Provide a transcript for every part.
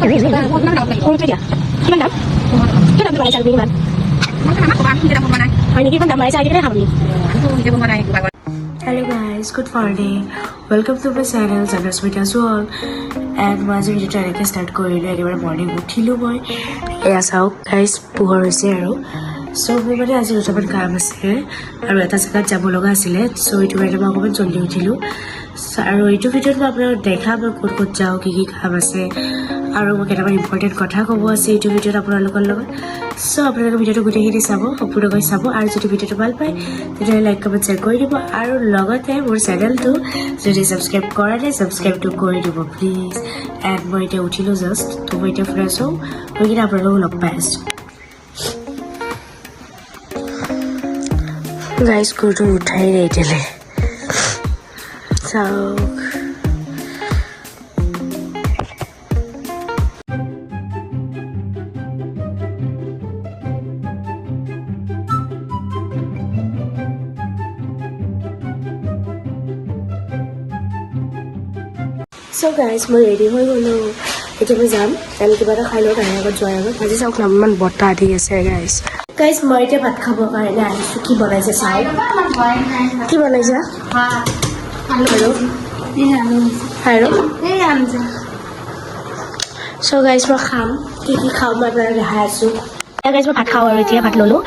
সৰুটো দিয়া কিমান দাম? কিয় দামটো বাঢ়াইছা তুমি ইমান? হয় নেকি? ইমান দাম বাঢ়াইছা, কেনেকৈ খাম আমি? Hello guys, good morning. Welcome to my channel Janasmita World. And মই আজি ভিডিঅ'টো এনেকৈ ষ্টাৰ্ট কৰিলোঁ। একেবাৰে মৰ্ণিং উঠিলোঁ মই। এয়া চাওক গাইজ, পোহৰ হৈছে আৰু। চ' মোৰ মানে আজি দুটামান কাম আছিলে আৰু এটা জেগাত যাব লগা আছিলে। চ' এইটো কাৰণে মই অকণমান জল্দি উঠিলোঁ। আৰু এইটো ভিডিঅ'ত মই আপোনালোক দেখাম মই ক'ত ক'ত যাওঁ, কি কি কাম আছে আৰু মোৰ কেইটামান ইম্পৰ্টেণ্ট কথা ক'ব আছে এইটো ভিডিঅ'ত আপোনালোকৰ লগত। চ' আপোনালোকে ভিডিঅ'টো গোটেইখিনি চাব, সম্পূৰ্ণকৈ চাব আৰু যদি ভিডিঅ'টো ভাল পায়, তেতিয়াহ'লে লাইক, কমেণ্ট, শ্বেয়াৰ কৰি দিব আৰু লগতে মোৰ চেনেলটো যদি ছাবস্ক্ৰাইব কৰা নাই, ছাবস্ক্ৰাইবটো কৰি দিব প্লিজ। এণ্ড মই এতিয়া উঠিলোঁ জাষ্ট, ত' মই এতিয়া ফ্ৰেছ হওঁ, হৈ কিনে আপোনালোকক লগ পাই আছোঁ। গাইজ, গৰুটো উঠাই নাই এতিয়ালৈ, চাওক। চ' গাইজ, মই ৰেডি হৈ গ'লোঁ। এতিয়া মই যাম। আমি কিবা এটা খাই লওঁ তাৰে আগত, যোৱাৰ আগত। আজি চাওক না, ইমান বতাহ দি আছে গাইজ। গাইজ, মই এতিয়া ভাত খাবৰ কাৰণে আহিছোঁ। কি বনাইছে চাওঁ। কি বনাইছা? আৰু আৰু চ' গাইজ, মই খাম। কি কি খাওঁ মই আপোনালোক দেখাই আছোঁ। গাইজ, মই ভাত খাওঁ আৰু এতিয়া ভাত ল'লোঁ।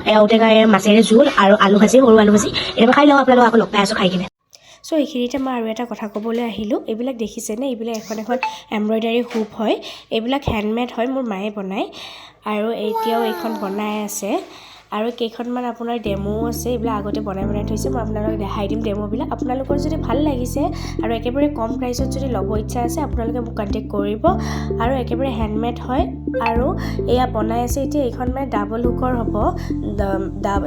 এয়া ঔটেঙাৰে মাছেৰে জোল আৰু আলু ভাজি, সৰু আলু ভাজি। এতিয়া মই খাই লওঁ, আপোনালোক আকৌ লগ পাই আছোঁ খাই কিনে। চ' এইখিনিতে মই আৰু এটা কথা ক'বলৈ আহিলোঁ। এইবিলাক দেখিছেনে? এইবিলাক এখন এখন এম্ব্ৰইডাৰী হুপ হয়। এইবিলাক হেণ্ডমেড হয়, মোৰ মায়ে বনায় আৰু এতিয়াও এইখন বনাই আছে আৰু কেইখনমান আপোনাৰ ডেম'ও আছে। এইবিলাক আগতে বনাই বনাই থৈছে। মই আপোনালোকক দেখাই দিম ডেম'বিলাক। আপোনালোকৰ যদি ভাল লাগিছে আৰু একেবাৰে কম প্ৰাইচত যদি ল'ব ইচ্ছা আছে, আপোনালোকে মোক কণ্টেক্ট কৰিব। আৰু একেবাৰে হেণ্ডমেড হয় আৰু এয়া বনাই আছে এতিয়া। এইখন মানে ডাবল হুকৰ হ'ব।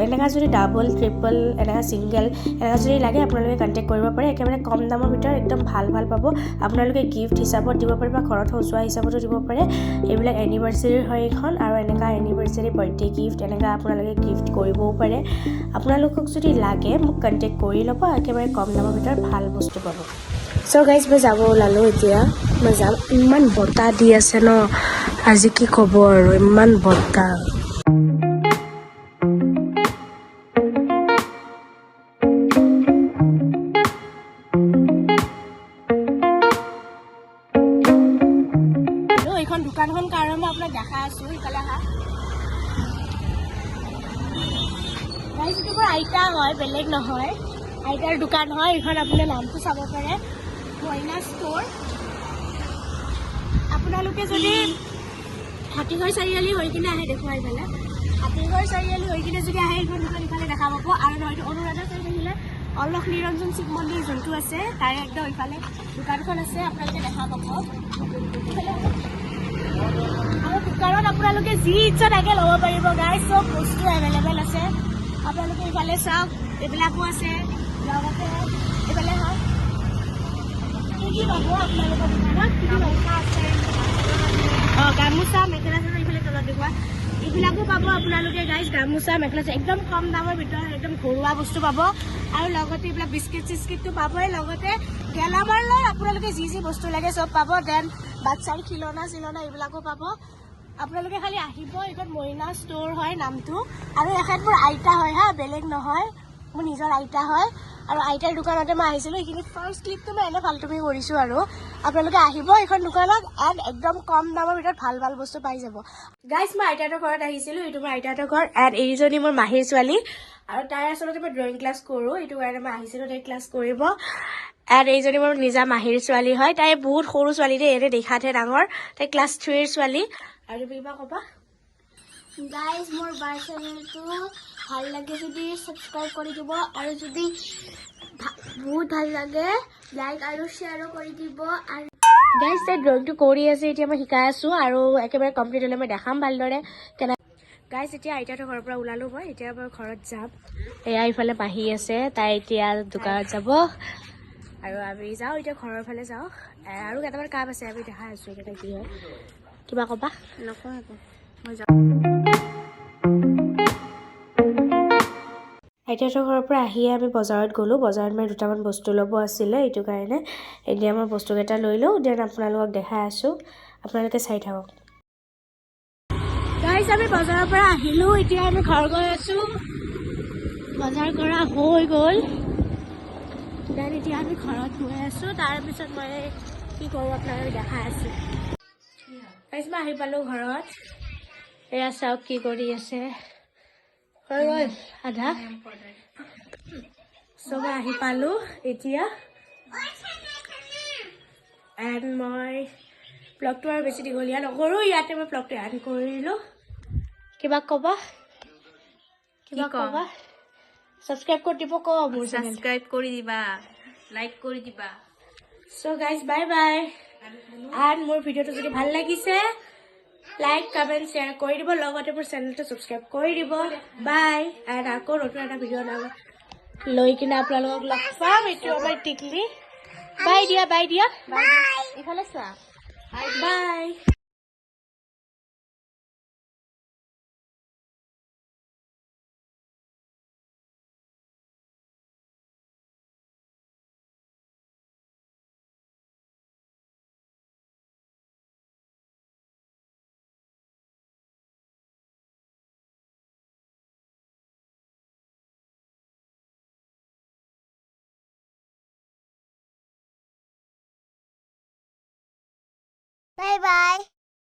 এনেকুৱা যদি ডাবল, ট্ৰিপল, এনেকুৱা ছিংগল, এনেকুৱা যদি লাগে, আপোনালোকে কণ্টেক্ট কৰিব পাৰে। একেবাৰে কম দামৰ ভিতৰত একদম ভাল ভাল পাব। আপোনালোকে গিফ্ট হিচাপত দিব পাৰে বা ঘৰত সজোৱা হিচাপতো দিব পাৰে। এইবিলাক এনিভাৰ্চাৰীৰ হয় এইখন আৰু এনেকুৱা এনিভাৰ্চাৰী, বাৰ্থডে গিফ্ট, এনেকুৱা আপোনালোকে গিফ্ট কৰিবও পাৰে। আপোনালোকক যদি লাগে, মোক কণ্টেক্ট কৰি ল'ব। একেবাৰে কম দামৰ ভিতৰত ভাল বস্তু পাব। চ' গাইজ, মই যাব ওলালোঁ। এতিয়া মই যাম। ইমান বতাহ দি আছে ন আজি, কি ক'ব আৰু, ইমান বতাহ। এইখন দোকানখন কাৰণ মই আপোনাক দেখাই আছোঁ। ইফালে আহা গাইজ। এইটো মোৰ আইতা হয়, বেলেগ নহয়। আইতাৰ দোকান হয় এইখন। আপুনি নামটো চাব পাৰে, মইনা ষ্ট'ৰ। আপোনালোকে যদি হাতীঘৰ চাৰিআলি হৈ কিনে আহে, দেখুৱাই ইফালে, হাতীঘৰ চাৰিআলি হৈ কিনে যদি আহে, এইখন দোকান ইফালে দেখা পাব। আৰু নহয়তো অনুৰাধা চাইড আহিলে অলখ নিৰঞ্জন শিৱ মন্দিৰ যোনটো আছে, তাৰে একদম ইফালে দোকানখন আছে, আপোনালোকে দেখা পাব। আৰু দোকানত আপোনালোকে যি ইচ্ছা তাকে ল'ব পাৰিব গাইজ। চব বস্তু এভেইলেবল আছে। আপোনালোকে ইফালে চাওক, এইবিলাকো আছে। লগতে এইফালে হওক, কি কি পাব আপোনালোকৰ দোকানত? কি কি পাব? অঁ, গামোচা, মেখেলা চাদৰ। ইফালে তলত দেখুওৱা এইবিলাকো পাব আপোনালোকে গাইজ। গামোচা, মেখেলা চাদৰ, একদম কম দামৰ ভিতৰত একদম ঘৰুৱা বস্তু পাব। আৰু লগতে এইবিলাক বিস্কিট চিস্কিটটো পাবই, লগতে গেলামালৰ আপোনালোকে যি যি বস্তু লাগে চব পাব। Then বাচ্ছাৰ খিলনা চিলনা এইবিলাকো পাব। আপোনালোকে খালি আহিব। এইখন মইনা ষ্ট'ৰ হয় নামটো। আৰু এখেত মোৰ আইতা হয় হা, বেলেগ নহয়, মোৰ নিজৰ আইতা হয়। আৰু আইতাৰ দোকানতে মই আহিছিলোঁ। এইখিনি ফাৰ্ষ্ট ক্লিপটো মই এনে ফাল্টুমি কৰিছোঁ। আৰু আপোনালোকে আহিব এইখন দোকানত এণ্ড একদম কম দামৰ ভিতৰত ভাল ভাল বস্তু পাই যাব। গাইজ, মই আইতাহঁতৰ ঘৰত আহিছিলোঁ। এইটো মোৰ আইতাহঁতৰ ঘৰ এণ্ড এইজনী মোৰ মাহীৰ ছোৱালী আৰু তাই আচলতে মই ড্ৰয়িং ক্লাছ কৰোঁ, এইটো কাৰণে মই আহিছিলোঁ তাই ক্লাছ কৰিব। এণ্ড এইজনী মোৰ নিজা মাহীৰ ছোৱালী হয়। তাই বহুত সৰু ছোৱালী দেই, এনে দেখাতহে ডাঙৰ। তাই ক্লাছ 3ৰ ছোৱালী। আৰু তুমি কিবা ক'বা? গাইজ, মোৰ বাৰ চেনেলটো ভাল লাগে যদি ছাবস্ক্ৰাইব কৰি দিব আৰু যদি বহুত ভাল লাগে, লাইক আৰু শ্বেয়াৰো কৰি দিব আৰু গাইজ, তাই ড্ৰয়িংটো কৰি আছে এতিয়া, মই শিকাই আছোঁ আৰু একেবাৰে কমপ্লিট হ'লে মই দেখাম ভালদৰে কেনে। গাইজ, এতিয়া আইতাহঁতৰ ঘৰৰ পৰা ওলালোঁ মই। এতিয়া মই ঘৰত যাম। এয়া ইফালে মাহী আছে, তাই এতিয়া দোকানত যাব আৰু আমি যাওঁ এতিয়া ঘৰৰ ফালে যাওঁ। আৰু কেইটামান কাম আছে, আমি দেখাই আছোঁ এইকেইটা কি হয়। কিবা ক'বা? নকওঁ একো, মই যাওঁ। আইতাহঁতৰ ঘৰৰ পৰা আহিয়ে আমি বজাৰত গ'লোঁ। বজাৰত মানে দুটামান বস্তু ল'ব আছিলে, এইটো কাৰণে। এতিয়া মই বস্তুকেইটা লৈ লওঁ, then আপোনালোকক দেখাই আছোঁ। আপোনালোকে চাই থাকক। গাইজ, আমি বজাৰৰ পৰা আহিলোঁ। এতিয়া আমি ঘৰ গৈ আছোঁ। বজাৰ কৰা হৈ গ'ল। Then এতিয়া আমি ঘৰত গৈ আছোঁ। তাৰপিছত মই কি কৰোঁ আপোনালোক দেখাই আছোঁ। গাইজ, মই আহি পালোঁ ঘৰত। এয়া চাওক কি কৰি আছে। হৈ গ'ল আধা। চ' মই আহি পালোঁ এতিয়া। এণ্ড মই ব্লগটো আৰু বেছি দীঘলীয়া নকৰোঁ। ইয়াতে মই ব্লগটো এণ্ড কৰিলোঁ। কিবা ক'বা? কিবা কি ক'ম? ক'বা? ছাবস্ক্ৰাইব কৰি দিব ক মোৰ চেনেল। ছাবস্ক্ৰাইব কৰি দিবা, লাইক কৰি দিবা। So guys, bye bye. And মোৰ ভিডিঅ'টো যদি ভাল লাগিছে, লাইক, কমেণ্ট, শ্বেয়াৰ কৰি দিব। লগতে মোৰ চেনেলটো ছাবস্ক্ৰাইব কৰি দিব। বাই। এণ্ড আকৌ নতুন এটা ভিডিঅ' লৈ কিনে আপোনালোকক লগ পাম। এইটো আমাৰ টিকলি। বাই দিয়া, বাই দিয়া। ইফালে চোৱা। বাই। Bye bye.